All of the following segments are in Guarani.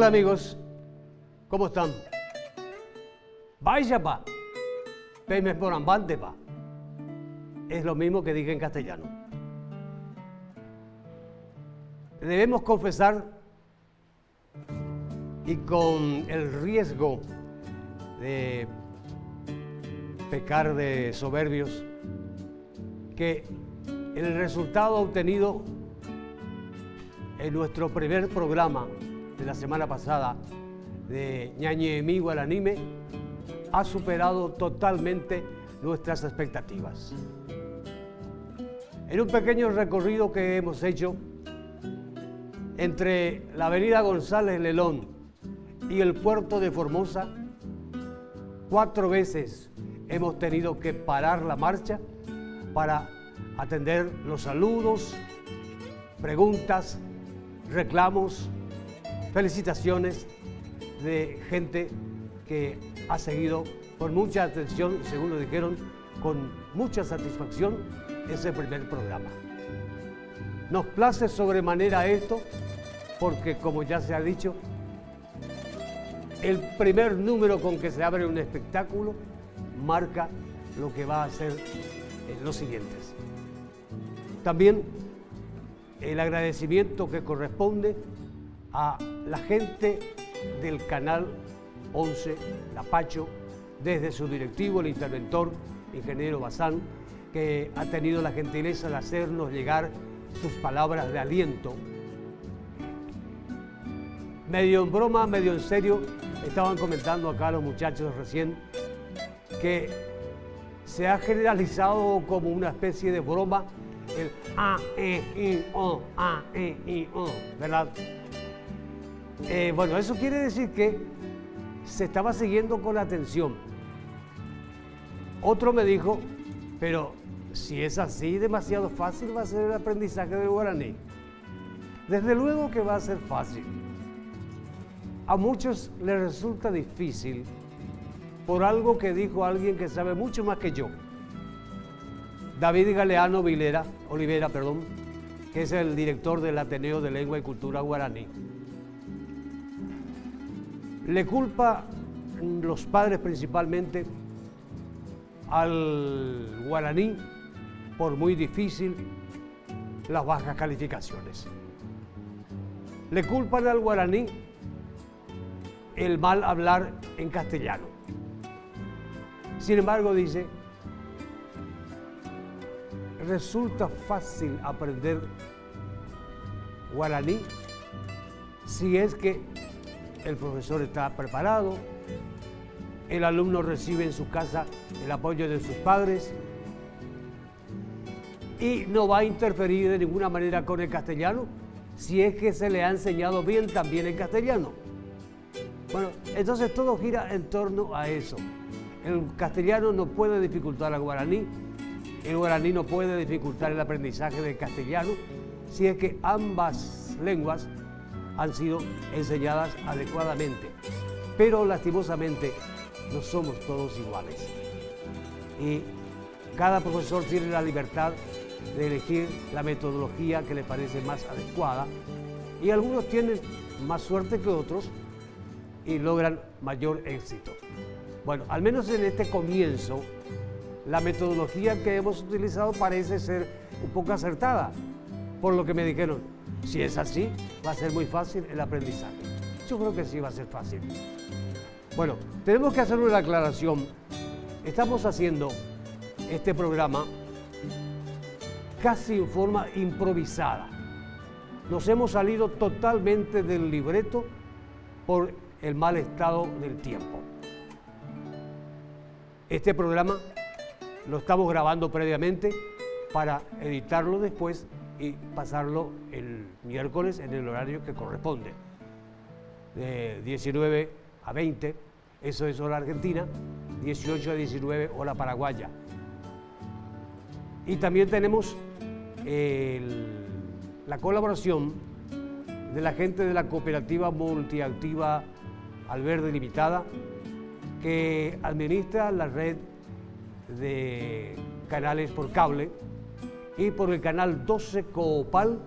Hola amigos, ¿cómo están? Mba'éichapa peime porãmbántepa? Es lo mismo que dije en castellano. Debemos confesar y con el riesgo de pecar de soberbios, que el resultado obtenido en nuestro primer programa de la semana pasada de Ñañe'ẽmi Guaraníme ha superado totalmente nuestras expectativas. En un pequeño recorrido que hemos hecho entre la avenida González Lelón y el puerto de Formosa, cuatro veces hemos tenido que parar la marcha para atender los saludos, preguntas, reclamos, felicitaciones de gente que ha seguido con mucha atención, según lo dijeron, con mucha satisfacción ese primer programa. Nos place sobremanera esto porque, como ya se ha dicho, el primer número con que se abre un espectáculo marca lo que va a ser en los siguientes. También el agradecimiento que corresponde a la gente del Canal 11, Lapacho, desde su directivo, el interventor, ingeniero Bazán, que ha tenido la gentileza de hacernos llegar sus palabras de aliento. Medio en broma, medio en serio, estaban comentando acá los muchachos recién que se ha generalizado como una especie de broma el A, E, I, O, A, E, I, O, ¿verdad? Eh, bueno, eso quiere decir que se estaba siguiendo con atención. Otro me dijo, pero si es así, demasiado fácil va a ser el aprendizaje del guaraní. Desde luego que va a ser fácil. A muchos les resulta difícil por algo que dijo alguien que sabe mucho más que yo. David Galeano Vilera, Olivera, perdón, que es el director del Ateneo de Lengua y Cultura Guaraní. Le culpa los padres principalmente al guaraní por muy difícil las bajas calificaciones. Le culpan al guaraní el mal hablar en castellano. Sin embargo, dice, resulta fácil aprender guaraní si es que el profesor está preparado, el alumno recibe en su casa el apoyo de sus padres y no va a interferir de ninguna manera con el castellano si es que se le ha enseñado bien también el castellano. Bueno, entonces todo gira en torno a eso. El castellano no puede dificultar al guaraní, el guaraní no puede dificultar el aprendizaje del castellano si es que ambas lenguas han sido enseñadas adecuadamente. Pero lastimosamente no somos todos iguales. Y cada profesor tiene la libertad de elegir la metodología que le parece más adecuada y algunos tienen más suerte que otros y logran mayor éxito. Bueno, al menos en este comienzo, la metodología que hemos utilizado parece ser un poco acertada, por lo que me dijeron, si es así, va a ser muy fácil el aprendizaje. Yo creo que sí va a ser fácil. Bueno, tenemos que hacer una aclaración. Estamos haciendo este programa casi en forma improvisada. Nos hemos salido totalmente del libreto por el mal estado del tiempo. Este programa lo estamos grabando previamente para editarlo después y pasarlo el miércoles en el horario que corresponde, de 19 a 20, eso es hora argentina, 18 a 19 hora paraguaya. Y también tenemos la colaboración de la gente de la cooperativa multiactiva Alverde Limitada, que administra la red de canales por cable y por el canal 12 Coopal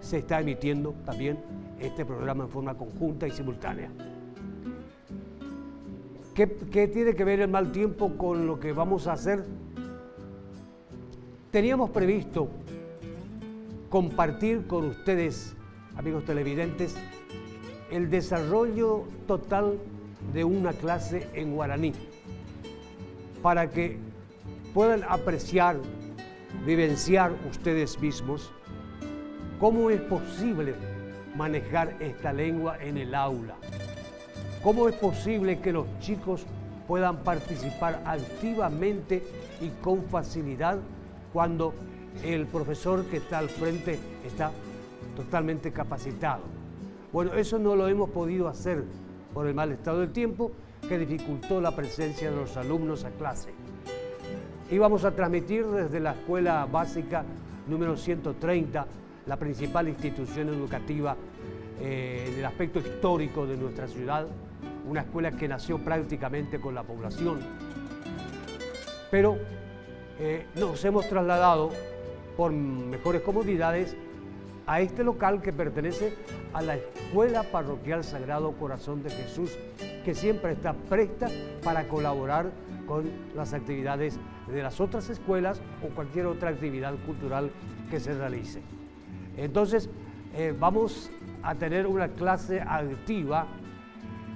se está emitiendo también este programa en forma conjunta y simultánea. ¿Qué, ¿Qué, tiene que ver el mal tiempo con lo que vamos a hacer? Teníamos previsto compartir con ustedes, amigos televidentes, el desarrollo total de una clase en guaraní, para que puedan apreciar, vivenciar ustedes mismos cómo es posible manejar esta lengua en el aula, cómo es posible que los chicos puedan participar activamente y con facilidad cuando el profesor que está al frente está totalmente capacitado. Bueno, eso no lo hemos podido hacer por el mal estado del tiempo que dificultó la presencia de los alumnos a clase. Íbamos a transmitir desde la Escuela Básica número 130, la principal institución educativa eh, en el aspecto histórico de nuestra ciudad, una escuela que nació prácticamente con la población. Pero eh, nos hemos trasladado por mejores comodidades a este local que pertenece a la Escuela Parroquial Sagrado Corazón de Jesús, que siempre está presta para colaborar con las actividades de las otras escuelas o cualquier otra actividad cultural que se realice. Entonces, eh, vamos a tener una clase activa,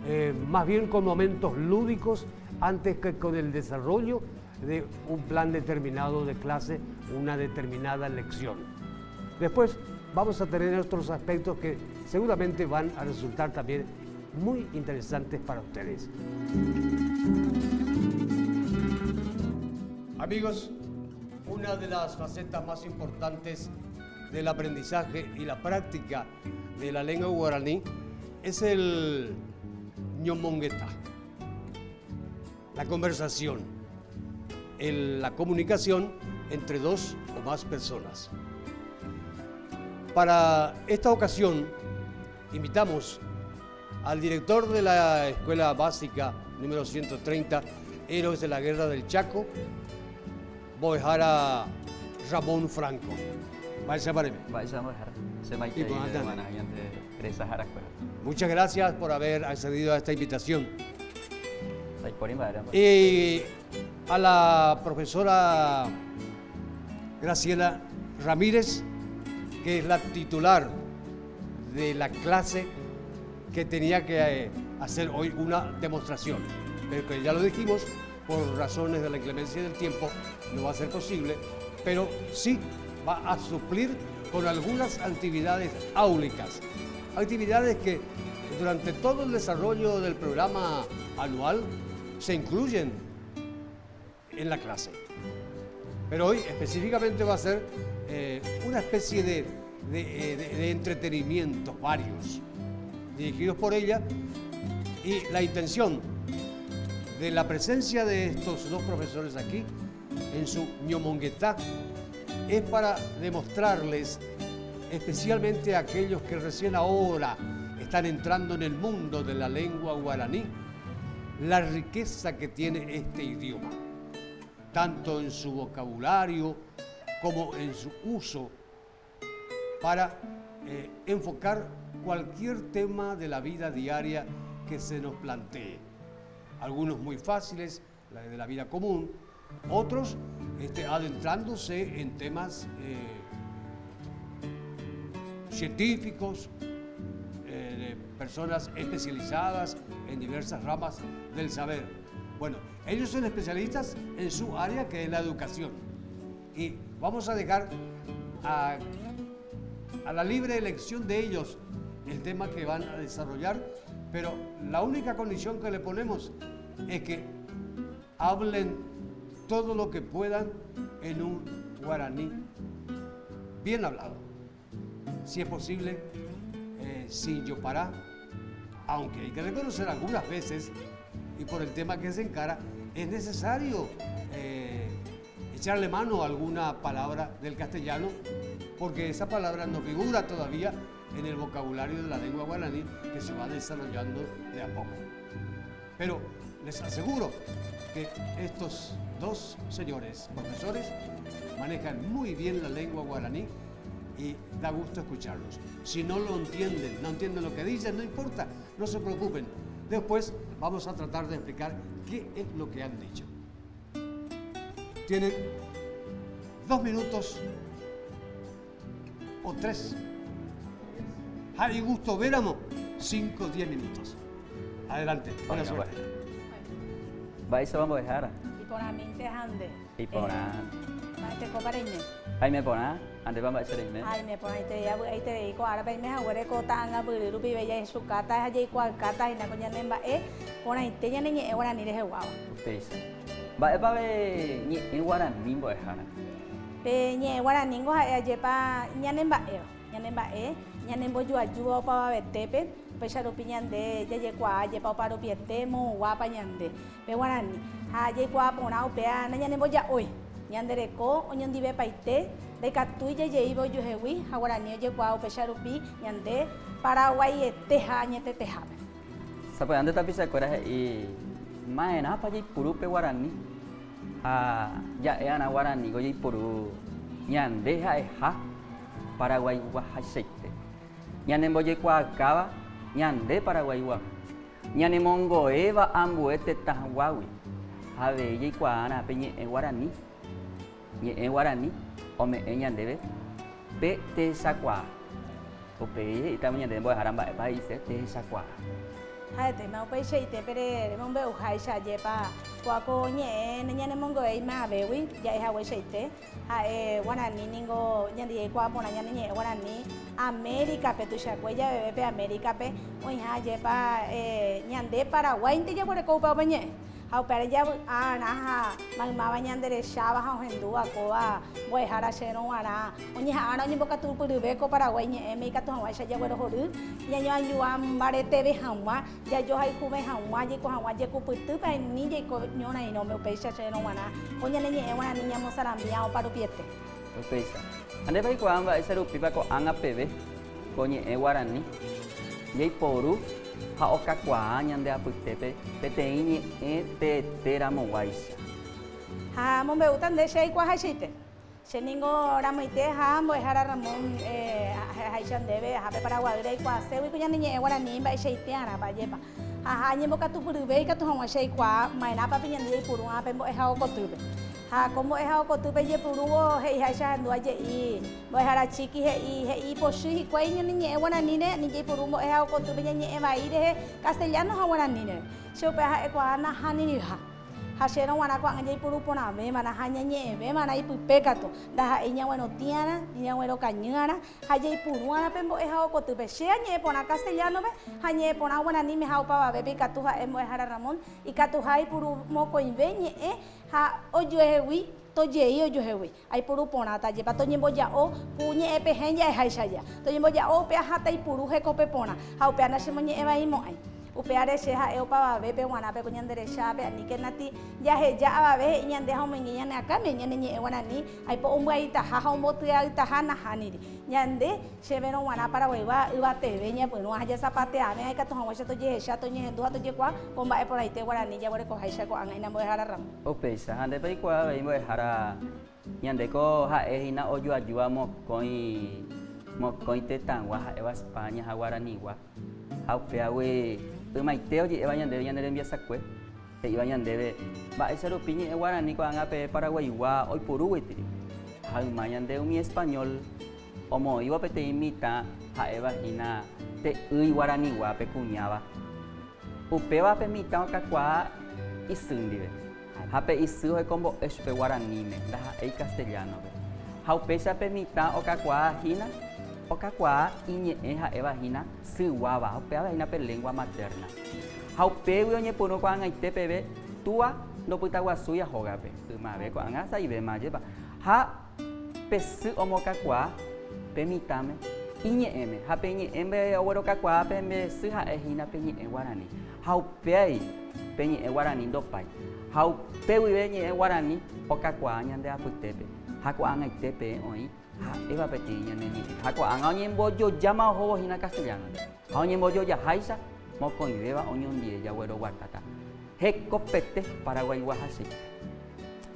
eh, más bien con momentos lúdicos, antes que con el desarrollo de un plan determinado de clase, una determinada lección. Después vamos a tener otros aspectos que seguramente van a resultar también muy interesantes para ustedes. Amigos, una de las facetas más importantes del aprendizaje y la práctica de la lengua guaraní es el ñomonguetá, la conversación, la comunicación entre dos o más personas. Para esta ocasión invitamos al director de la Escuela Básica número 130, Héroes de la Guerra del Chaco, Mbo'ehára Ramón Franco. Muchas gracias por haber accedido a esta invitación. Y a la profesora Graciela Ramírez, que es la titular de la clase que tenía que eh, hacer hoy una demostración. Pero que ya lo dijimos, por razones de la inclemencia del tiempo no va a ser posible, pero sí va a suplir con algunas actividades áulicas, actividades que durante todo el desarrollo del programa anual se incluyen en la clase. Pero hoy específicamente va a ser eh, una especie de, de, eh, de entretenimientos varios, dirigidos por ella, y la intención de la presencia de estos dos profesores aquí en su ñomonguetá es para demostrarles, especialmente a aquellos que recién ahora están entrando en el mundo de la lengua guaraní, la riqueza que tiene este idioma, tanto en su vocabulario como en su uso para eh, enfocar cualquier tema de la vida diaria que se nos plantee. Algunos muy fáciles, la de la vida común, otros este, adentrándose en temas eh, científicos, eh, de personas especializadas en diversas ramas del saber. Bueno, ellos son especialistas en su área que es la educación. Y vamos a dejar a, a la libre elección de ellos el tema que van a desarrollar, pero la única condición que le ponemos es que hablen todo lo que puedan en un guaraní bien hablado. Si es posible, eh, sin yopará, aunque hay que reconocer algunas veces, y por el tema que se encara, es necesario eh, echarle mano a alguna palabra del castellano, porque esa palabra no figura todavía en el vocabulario de la lengua guaraní que se va desarrollando de a poco. Pero les aseguro que estos dos señores profesores manejan muy bien la lengua guaraní Y da gusto escucharlos. Si no lo entienden, no entienden lo que dicen, no importa, no se preocupen. Después vamos a tratar de explicar qué es lo que han dicho. Tienen dos minutos o tres. Ha igustovéramo cinco, diez minutos. Adelante, buena suerte. Mba'éichapa mbo'ehára? Iporãmínte ha nde. Iporã. Mba'etekópa reime? Aime porã, ha ndépa mba'éicha reime? Aime porãiterei, avy'aiterei ko árape aime haguére ko ta'angambyry rupive jahechukáta ha jaikuaaukáta hína ko ñane mba'e porãite ñane ñe'ẽ guarani reheguáva. Upéicha. Mba'épa pe ñe'ẽ guarani mbo'ehára? Pe ñe'ẽ guaraníngo ha'e ajépa ñanemba'éva, ñanemba'e ñanembojoajúva opavavetépe, upéicha rupi ñande jajekuaa ajépa oparupiete moõguápa ñande, pe guarani. Ha jaikuaa porã upéva nañanemboja'ói, ñande reko oñondivepaite, ndaikatúi jajeíva ojuehegui ha guarani ojekuaa upéicha rupi ñande Paraguaiete ha añetetehápe. Sapy'ánte tapichakuéra he'i, Ma'erãpa jaipuru pe guarani? Ha ja'e'arã guaraníko jaiporu ñande ha'eha Paraguaiguahaichaite. Ñanembojekuaakáva ñande Paraguaigua, ñanemongoéva ambue tetãguágui ha avei jaikuaarã pe ñe'ẽ guarani. Ñe'ẽ guarani ome'ẽ ñandéve pe tehechakuaa. Upéi he'ítamo ñandéve mbo'ehára mba'épa he'ise tehechakuaa. Ha'etéma upeichaite pe remombe'uháicha ajépa kóa ko ñe'ẽ nañanemongovéi mavégui ja'e hagueichaite. Ha'e guarani ningo ñande jaikuaa porã ñane ñe'ẽ guarani Américape, tuichakue javeve pe Américape oĩha ajépa ñande Paraguáinte jaguereko upe upe ñe'ẽ. Ha upévare javy'arã ha maymáva ñanderecháva ha ohendúva kóva mbo'ehára chérõ g̃uarã oñeha'ãrõ oñembokatupyryve ko Paraguái ñe'ẽme ikatu hag̃uáicha jaguerohory, ñañoañua mbareteve hag̃ua, jajohayhuve hag̃ua, jaiko hag̃ua jekupytýpe ani jaiko ñorairõme upéicha chérõ g̃uarã ko ñane ñe'ẽ guarani ñamosarambia oparupiete. Upéicha. Ha ndépa eikuaa mba'éicha rupípa ko'ág̃a peve ko ñe'ẽ guarani jaiporu ha okakuaa ñande apytépe peteĩ ñe'ẽ teete ramoguáicha. Ha amombe'úta nde che aikuaaháichaite. Che ningo ramoite ha mbo'ehára Ramón ha'eháicha ndéve ahápe Paraguaýre aikuaaségui ko ñane ñe'ẽ guarani mba'eichaite arãpa ajépa. Ha ha añembokatupyryve ikatu hag̃ua che aikuaa ma'erãpa pe ñande jaipuru'ã pe mbo'ehao kotýpe. Ha ko mbo'ehao kotýpe ijepurúvo he'iháicha ahendu aje'i mbo'ehára Chíki he'i, he'i ipochy hikuái ñane ñe'ẽ guaraníre, ani jaipuru mbo'ehao kotýpe ñañe'ẽ vai rehe castellano ha guaraníre. Che upéva ha'ekuaa nahániriha. Ha chérõ g̃uarã ko'ág̃a jaipuru porãvéva'erã ha ñañe'ẽvéva'erã ipype katu, ndaha'éi ñaguerotĩ'arã, ni ñaguerokañy'arã, ha jaipuru'arã pe mbo'ehao kotýpe. Che añe'ẽ porã castellano-pe ha añe'ẽ porã guaraníme ha opavavépe ikatu ha'e mbo'ehára Ramón, ikatuha aipuru mokõive ñe'ẽ ha ojuehegui tojei ojuehegui. Aipuru porãta jepa toñemboja'o ku ñe'ẽpehẽ ja'eháicha ja. Toñemboja'o upe aha taipuru hekópe porã, ha upéva nachemoñe'ẽvaimo'ãi. Upévare che ha'e opavavépe guarã pe ko ñande rechápe, aníke nati jaheja avave he'i ñande ha omoinge ñane akãme, ñane ñe'ẽ guarani aipo ombyaitaha ha ombotyaytaha nahániri. Ñande, chéverõ guarã Paraguaigua yvateve ñapyrũ ha jasapateave ikatu hag̃uáicha tojehecha, toñehendu ha tojekuaa ko mba'e porãite guarani jaguerekoháicha ko'ág̃a hína mbo'ehára ramo. Upéicha, ha ndépa eikuaa avei mbo'ehára ñandéko ha'e hína ojoajúva mokõi mokõi tetãgua ha'éva España ha guaranigua. Ha upévagui ymaite oje'éva ñandéve ñane rembiasakue, he'íva ñandéve mba'éicha rupi ñe'ẽ guarani ko'ág̃a pe Paraguaigua oiporu gueteri. Ha yma ñande umi español omoĩvo peteĩ mitã ha'éva hína te'ýi guaranigua pe kuñáva. Upéva pe mitã okakuaa isy ndive. Ha pe isy ohekombo'e chupe guaraníme, ndaha'éi castellano-pe. Ha upéicha pe mitã okakuaa hína, okakuaa iñe'ẽ ha'éva hína syguáva, ha upéva hína pe lengua materna. Ha upégui oñepyrũ ko'ag̃aite peve túa ndopytaguasúi hógape, ymave ko'ág̃a sa'ivéma ajépa. Ha pe sy omokakuaa pe mitãme iñe'ẽme, ha pe iñe'ẽme oguerokakuaa pe nde sy ha'e hína pe ñe'ẽ guarani. Ha upéai pe ñe'ẽ guarani ndopái. Ha upe guive ñe'ẽ guarani okakuaa ñande apytépe. Ha ko'ag̃aite peẽ oĩ ha'éva peteĩ ñane ñe'ẽ. Ha ko'ág̃a oñembojojáma ohóvo hína castellano-pe. Ha oñembojojaháicha mokõivéva oñondie jagueroguatáta hekopete paraguaigua ha cheite.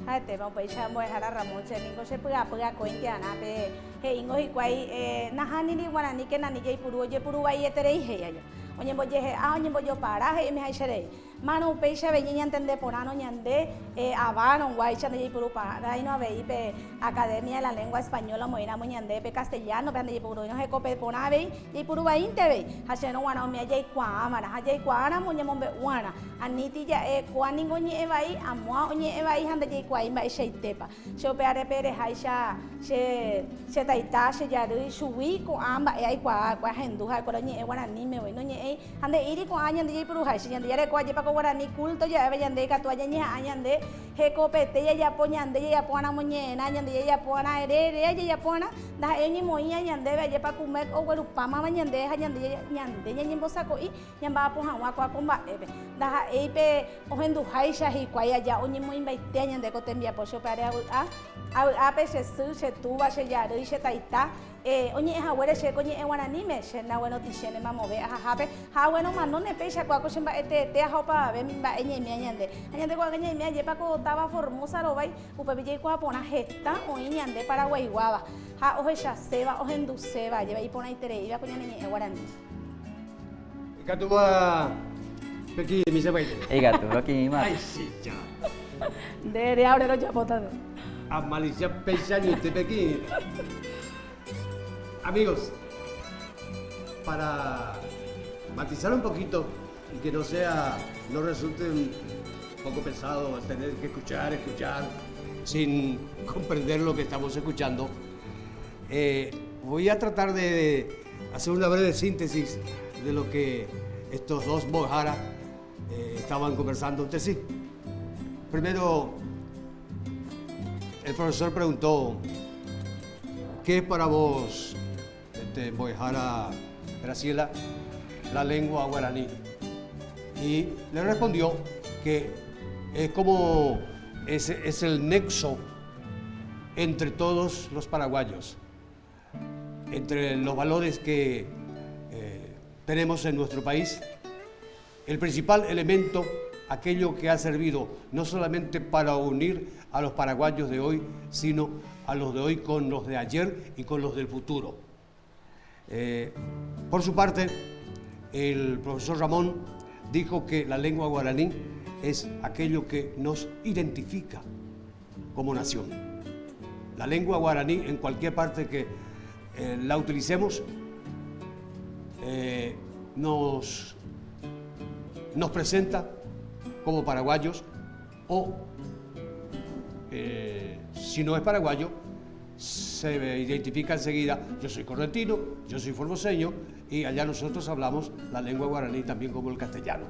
Ha'etéma upéicha mbo'ehára Ramón, che ningo che py'apy akóinte arã pe he'íngo hikuái nahániri guarani kenani jaipuru ojepuru vaieterei he'i aja. Oñembojehe'a, oñembojopara he'imiháicha rei. Márõ upéicha avei ñañantende porãrõ ñande avárõ guáicha ndajaipuruparãirõ avei pe Academia de la Lengua Española omoĩramo ñande pe castellano-pe ha ndajaipuruírõ hekópe porã avei, jaipuru vaínte avei. Ha chérõ g̃uarã umi ajaikuaava'erã ha jaikuaáramo ñamombe'u'arã. Aníti ja'e kóa ningo oñe'ẽ vai, amóa oñe'ẽ vai ha ndajaikuaái mba'eichaitépa. Che upe árape ereháicha che che taita, che jarýi, chugui ko'ã mba'e aikuaa va'ekue ahendu ha'ekuéra oñe'ẽ guaraníme voi, noñe'ẽi ha nde'íri ko'ã ñande jaipuruháicha. Ñande jareko ajépa ko guarani culto ja'éva ñande ikatúva ñañeha'ã ñande hekopete jajapo ñande jajapo va'erã moñe'ẽrã, ñande jajapo va'erã ere ere jajapo va'erã, ndaha'éi oñemoĩva ñandéve ajépa ku MEC oguerupámava ñande ha ñande ñande ñañembosako'i ñamba'apo hag̃ua kóa ko mba'épe. Ndaha'éi pe ohenduháicha hikuái aja oñemoĩmbaitéa ñande ko tembiapo che upe are avy'a, avy'ápe che sy, che túva, che jarýi, che taita, oñe'ẽ haguére che ko ñe'ẽ guaraníme, che naguerotĩchéne mamove ahahápe ha agueromanóne péicha kóa ko che mba'e teete aha opavave mba'e ñaimea ñande. Ha ñande ko'ág̃a ñaime ajépa ko táva Formosa rovái, upépe jaikuaa porã heta oĩ ñande paraguaiguáva ha ohechaséva, ohenduséva, ajépa iporãitereíva ko ñane ñe'ẽ guarani. Ikatúva pekirirĩmi che paite. Ikatu rokirirĩma. Ay, sí, ya. Nde ere ore rojapóta. Amalicia péicha añoite pekirirĩta. Amigos, para matizar un poquito y que no sea, no resulte un poco pesado tener que escuchar, escuchar, sin comprender lo que estamos escuchando, eh, voy a tratar de hacer una breve síntesis de lo que estos dos Mojara eh, estaban conversando entre sí. Primero, el profesor preguntó, ¿qué es para vos, este, Mojara Graciela, la lengua guaraní? Y le respondió que es como es, es el nexo entre todos los paraguayos, entre los valores que eh, tenemos en nuestro país, el principal elemento, aquello que ha servido no solamente para unir a los paraguayos de hoy, sino a los de hoy con los de ayer y con los del futuro. Eh, por su parte, el profesor Ramón dijo que la lengua guaraní es aquello que nos identifica como nación. La lengua guaraní, en cualquier parte que eh, la utilicemos, eh, nos, nos presenta como paraguayos o, eh, si no es paraguayo, se identifica enseguida, yo soy correntino, yo soy formoseño, y allá nosotros hablamos la lengua guaraní también como el castellano.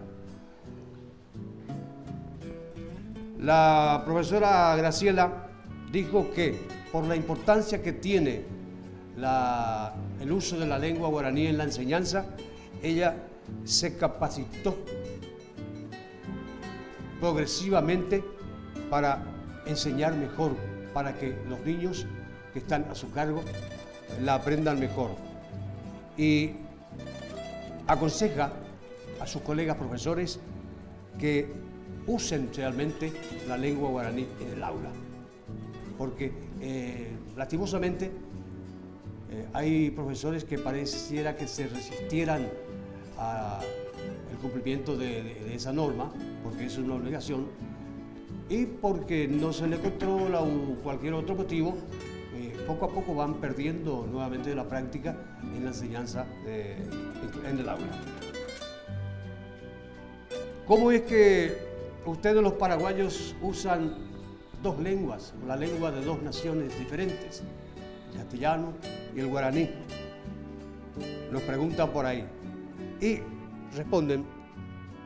La profesora Graciela dijo que por la importancia que tiene el uso de la lengua guaraní en la enseñanza, ella se capacitó progresivamente para enseñar mejor, para que los niños que están a su cargo la aprendan mejor. Y aconseja a sus colegas profesores que usen realmente la lengua guaraní en el aula, porque eh, lastimosamente eh, hay profesores que pareciera que se resistieran al cumplimiento de, esa norma, porque es una obligación, y porque no se le controla o cualquier otro motivo, eh, poco a poco van perdiendo nuevamente la práctica en la enseñanza en el aula. ¿Cómo es que ustedes los paraguayos usan dos lenguas, la lengua de dos naciones diferentes, el castellano y el guaraní? Nos preguntan por ahí. Y responden,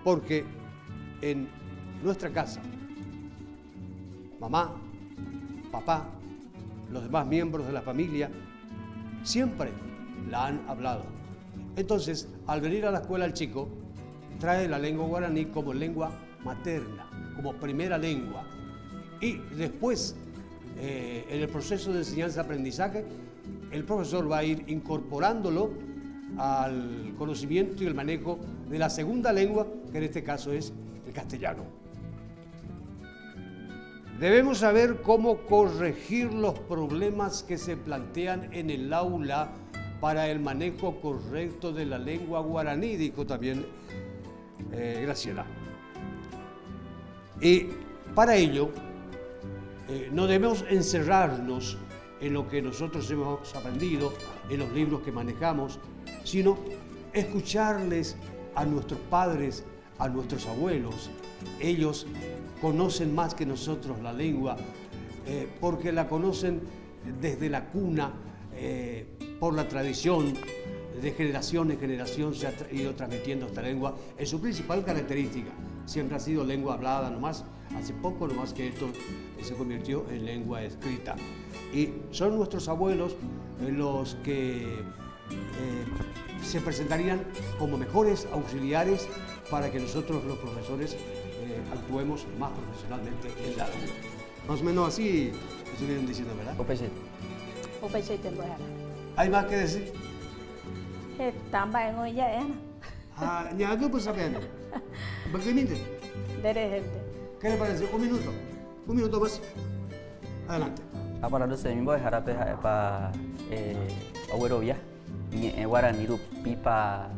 porque en nuestra casa, mamá, papá, los demás miembros de la familia, siempre la han hablado. Entonces, al venir a la escuela el chico, trae la lengua guaraní como lengua materna, como primera lengua. Y después, eh, en el proceso de enseñanza-aprendizaje, el profesor va a ir incorporándolo al conocimiento y el manejo de la segunda lengua, que en este caso es el castellano. Debemos saber cómo corregir los problemas que se plantean en el aula para el manejo correcto de la lengua guaraní, dijo también eh, Graciela. Y para ello, eh, no debemos encerrarnos en lo que nosotros hemos aprendido, en los libros que manejamos, sino escucharles a nuestros padres, a nuestros abuelos. Ellos conocen más que nosotros la lengua, eh, porque la conocen desde la cuna, eh, por la tradición, de generación en generación se ha ido transmitiendo esta lengua. Es su principal característica. Siempre ha sido lengua hablada nomás, hace poco nomás que esto se convirtió en lengua escrita. Y son nuestros abuelos eh, los que eh, se presentarían como mejores auxiliares para que nosotros los profesores eh, actuemos más profesionalmente en la aula. Más o menos así estuvieron diciendo, ¿verdad? Upeichaite mbo'ehára. ¿Hay más que decir? Heta mba'éngo ija'éna. Ha ñaandúpy sapy'ami. Mbykymínte. Nde rehénte. ¿Qué le parece? Un minuto. Un minuto más. Adelante. Aparandusemi mbo'ehárape ha'épa oguerovia ñe'ẽ guarani rupípa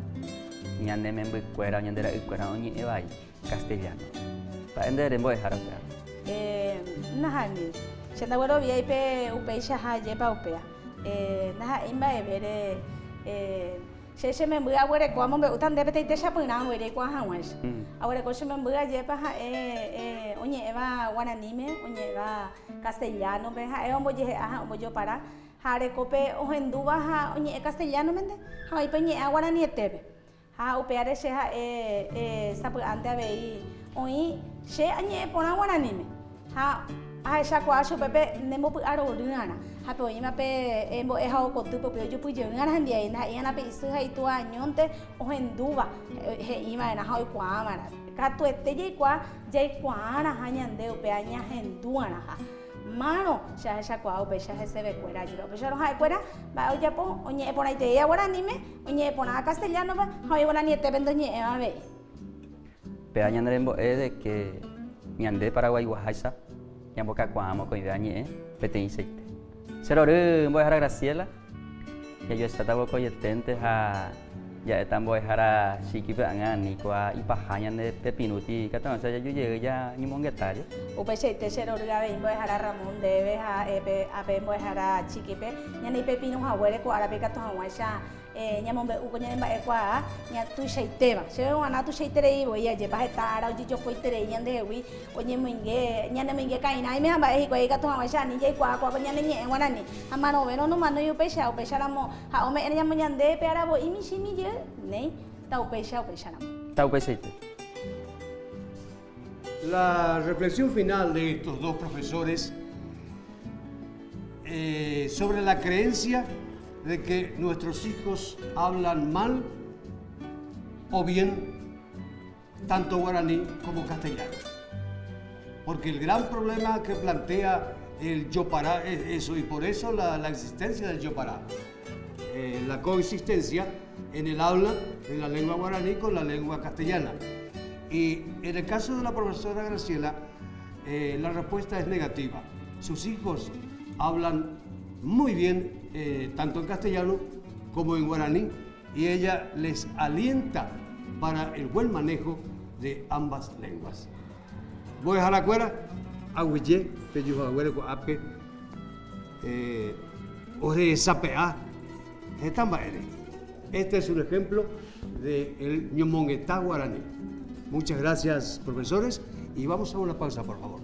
ñane membykuéra o ñande ra'ykuéra oñe'ẽ vai castellano. Mba'e nde ere mbo'ehára upéva? Nahániri. Che ndagueroviái pe upeichaha ajépa upéva. Ndaha'éi mba'evére Che che memby aguereko amombe'úta nde peteĩ techapyrã voi reikuaa hag̃uáicha. Aguereko che memby ajépa ha'e oñe'ẽva guaraníme, oñe'ẽva castellano-pe, ha'e ombojehe'a ha ombojopara, ha arekópe ohendúva ha oñe'ẽ castellano-mente ha oĩ pe oñe'ẽva guaranietépe. Ha upévare che ha'e sapy'ánte avei oĩ che añe'ẽ porã guaraníme. Ha ahechakuaa chupe pe ne mbopy'arory'arã, ha pe oĩva pe mbo'ehaokotýpe upe ojupyjey'arã hendive, ndaha'éi'arã pe isy ha itúa añónte ohendúva he'iva'erã ha oikuaava'erã. Katuete jaikuaa jaikuaarãha ñande upéva ñahendu'arãha. Márõ che ahechakuaa upéicha hesevekuéra ajépa. Upéicharõ ha'ekuéra mba'e ojapo oñe'ẽ porãitereíva guaraníme, oñe'ẽ porãva castellano-pe ha oĩ guaranietépe ndoñe'ẽva avei. Péva ñane rembo'e de que ñande paraguaiguaháicha ñambokakuaa mokõivéva ñe'ẽ peteĩchaite. Che rory mbo'ehára Graciela, jajoecháta vokoieténte ha ja'éta mbo'ehára Chíkipe ág̃a ani kua ipaha ñande pepirũti ikatu hag̃uáicha jaju jey jañemongeta je. Upeichaite che rory avei mbo'ehára Ramón ndéve ha ape mbo'ehára Chíkipe ñane ipepirũ haguére ko árape ikatu hag̃uáicha Ñamombe'u ko ñane mba'ekuaa tuichaitéva. Chéve g̃uarã tuichaiterei voi, ajépa heta ára ojejokoiterei ñandehegui, oñemoinge, ñanemoinge ka'irãime ha mba'e hikuái ikatu hag̃uáicha ani jaikuaa kóa ko ñane ñe'ẽ guarani. Ha marovérõ nomanói upéicha, upéicharamo ha ome'ẽre ñamoñande pe aravo'i michĩmi jey, néi, taupéicha upéicharamo. Taupeichaite. La reflexión final de estos dos profesores eh, sobre la creencia de que nuestros hijos hablan mal o bien tanto guaraní como castellano. Porque el gran problema que plantea el Yopará es eso, y por eso la, existencia del Yopará, eh, la coexistencia en el habla de la lengua guaraní con la lengua castellana. Y en el caso de la profesora Graciela, eh, la respuesta es negativa. Sus hijos hablan muy bien eh, tanto en castellano como en guaraní y ella les alienta para el buen manejo de ambas lenguas. Mbo'eharakuéra aguyje pejuhaguére ko'ápe eh, orehesape'a heta mba'ére. Este es un ejemplo de el ñomongeta guaraní. Muchas gracias, profesores, y vamos a una pausa, por favor.